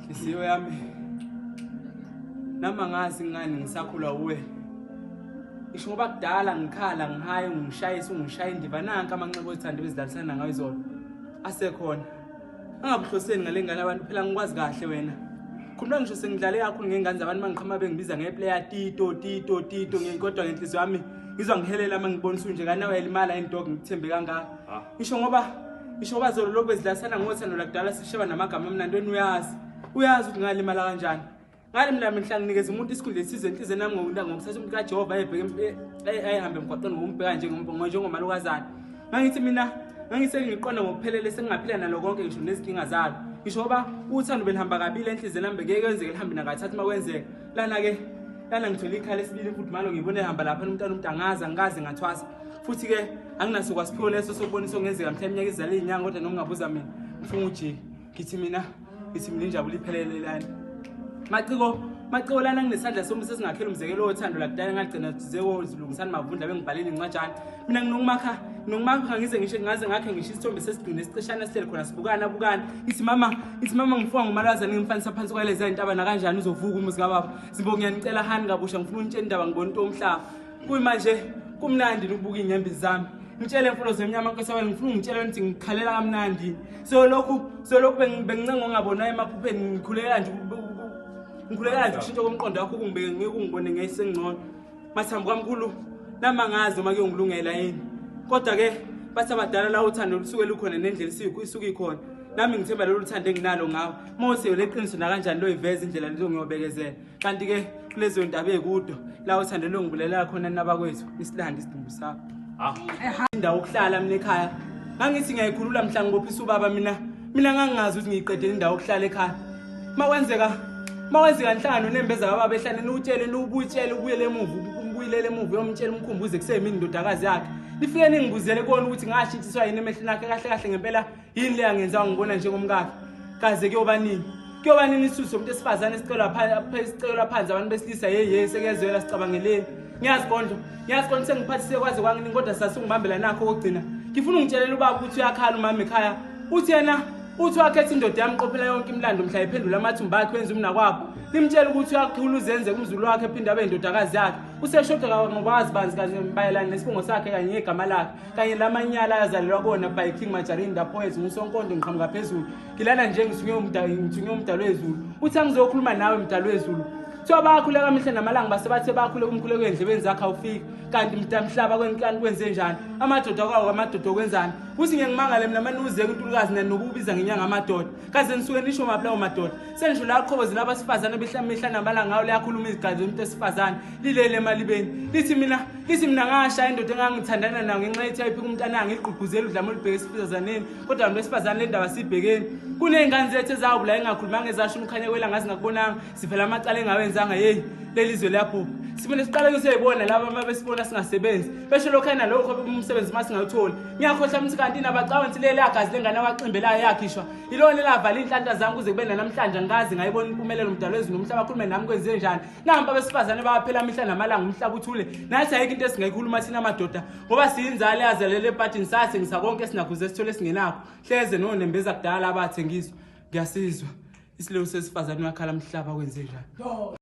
Nhliziyo yami nami angazi ngani ngisakhula uwe. Ngisho ngoba kudala ngikhala ngihaye ungishayisa ungishaya indiva nanka amanxeba othando bezidlalisana ngayo izolo. Asekhona. Angabuhloseni ngale ngane abantu phela ngikwazi kahle wena. Khuluma ngisho sengidlale kakhulu ngengane zabantu mangiqhama bengibiza ngeplayer Tito Tito Tito kodwa ngenhliziyo yami ngizwa ngihelela uma ngibona usunje kanti nawe yalimala yini dog ngikuthembe kangaka. Ngisho ngoba ngisho ngoba zolo lokhu bezidlalisana ngothando lakudala sisheba namagama amnandi wena uyazi. Uyazi ukuthi ngalimala kanjani. Ngale mina mhla nginikeza umuntu isikhundla esizwe enhliziyweni yami ngokuthatha umuntu kaJehova ayebheke ayihambe emgwaqweni ngokumbheka njengomalukazana. Ngangithi mina ngangisengiqonda ngokuphelele sengingaphila nalo konke ngisho nezinkinga zalo. Ngisho ngoba uthando belihamba kabili enhliziyweni yami bekeke kwenzeke lihambe nakathathu uma kwenzeka. Lana-ke lana ngithole ikhala esibili mfudumalo ngibone ehamba lapha umntwana umuntu angazi angikaze ngathwasa. Futhi-ke anginaso kwasiphiwo leso sokubonisa okungenzeka mhla iminyaka izale iy'nyanga kodwa noma ungabuza mina ngifuna ujike. Ngithi mina ngithi mina injabulo iphelele lana. Maciko Maciko lana nginesandla somusa esingakhela umzekelo wothando lakudala ngagcina zeko zilungisani mavundla bengibhalele incwajana. Mina nginokumakha nginokumakha ngize ngisho ngaze ngakhe ngisho isithombe sesigcine esiceshana sihleli khona sibukana bukana. Ngithi mama ngifunga ngomalwazana ngimfanisa phansi kwalezi ntaba nakanjani uzovuka umuzi kababa. Zimbo ngiyanicela hani kabusha ngifuna unitshela indaba ngibona into omhlaba. Kuyimanje kumnandi ukubuka iy'nyembezi zami. Ngitshele mfulo zemnyama nkosi yami ngifuna ungitshele ukuthi ngikhalela kamnandi. So lokhu bengincenga ongabona emaphupheni ngikhulekela nje ngikhulekela nje ukushintsha komqondo wakho kungibeke ngeke ungibone ngesengcono. Mathambo kamkhulu nami angazi uma kuyongilungela yini. Kodwa ke bathi abadala la uthando lusuke lukhona nendlela isuke ikhona. Nami ngithemba lolu thando enginalo ngawe. Mose leqiniso nakanjani loyiveza indlela lezo ngiyobekezela. Kanti ke kulezo ndaba ey'kudo la uthando longibulela khona nabakwethu isilande isidumbu sakho. Indawo yokuhlala mina ekhaya. Ngangithi ngiyayikhulula mhla ngibophisa ubaba mina. Mina ngangingazi ukuthi ngiyiqedele indawo yokuhlala ekhaya. Makwenzeka nhlangano nembeza kababa ehlaneni utshele nubutshele ubuyele emuva umbuyelele emuva uyomtshela umkhumbuze kuseyimini indodakazi yakhe. Nifike ningibuzele kona ukuthi ngashintshiswa yini emehlweni akhe kahle kahle ngempela yini le angenziwa ngibona njengomkakhe. Kaze kuyoba nini? Kuyoba nini isisusu somuntu esifazane esicelwa phansi abantu besilisa hey hey sekuyezwela sicabangeleni. Ngiyazi kondlo, ngiyazi kondlo sengiphathise kwaze kwanginingi kodwa sasungibambela nakho kokugcina. Ngifuna ungitshelele ubaba ukuthi uyakhala umama ekhaya. Uthi yena uthi wakhetha indoda yamqophela yonke imilando mhla iphendula amathumba akhe wenza umnakwabo. Nimtshele ukuthi uyakhula uzenze kumzulu wakhe ephinde abe indodakazi yakhe. Useshoda ngokwazi banzi kanye mayelana nesibongo sakhe kanye negama lakhe kanye lamanyala azalelwa kona by King Majarini the poet ngusonkondo ngiqhamuka phezulu. Ngilana nje ngithunywe umdalo ngithunywe umdalo wezulu. Uthi angizokhuluma nawe mdalo wezulu. Kuthiwa bayakhuleka mihla namalanga base bathe bayakhuleka umkhuleko endlebeni zakhe awufiki kanti mhlaba kwenkani kwenze njani amadoda kwawo amadoda okwenzani kuthi ngiyengimangale mina mani uze kuntulukazi nani nokubiza ngenyanga amadoda kaze nisuke nisho maphi lawo madoda senisho la qhobozi labasifazane behla mihla namalanga ngawo liyakhuluma izigazi zomuntu esifazane lilele emalibeni lithi mina ngashaya indoda engangithandana nayo ngenxa yethi ayiphika umntananga ngigqugquzela udlame olubheke esifazaneni kodwa abantu besifazane le ndaba siyibhekeni kuney'ngane zethu ezawubula engakhulumanga ezasho umkhanya kwelanga zingakubonanga sivela amacala engawenzanga yeyi leli zwe liyabhubha sibone siqale kuseyibona laba uma besibona singasebenzi besho lokhu nalokho umsebenzi uma singawutholi ngiyakhohlwa ukuthi kanti nabacawa ngithi leli agazi lengane awaximbelayo yakhishwa ilona elavala iy'nhlanhla zami kuze kube nanamhlanje angikaze ngayibona impumelelo mdalo wezulu nomhlaba akhulume nami kwenziwe njani nampa abesifazane bayaphela mihla namalanga umhlaba uthule nathi ayikho into esingayikhuluma thina madoda ngoba siyinzalo eyazelela ebhadini sathengisa konke esinakho sithole esingenakho hleze nonembeza kudala abathengiswa ngiyasizwa isililo sesifazane uyakhala mhlaba kwenze njani.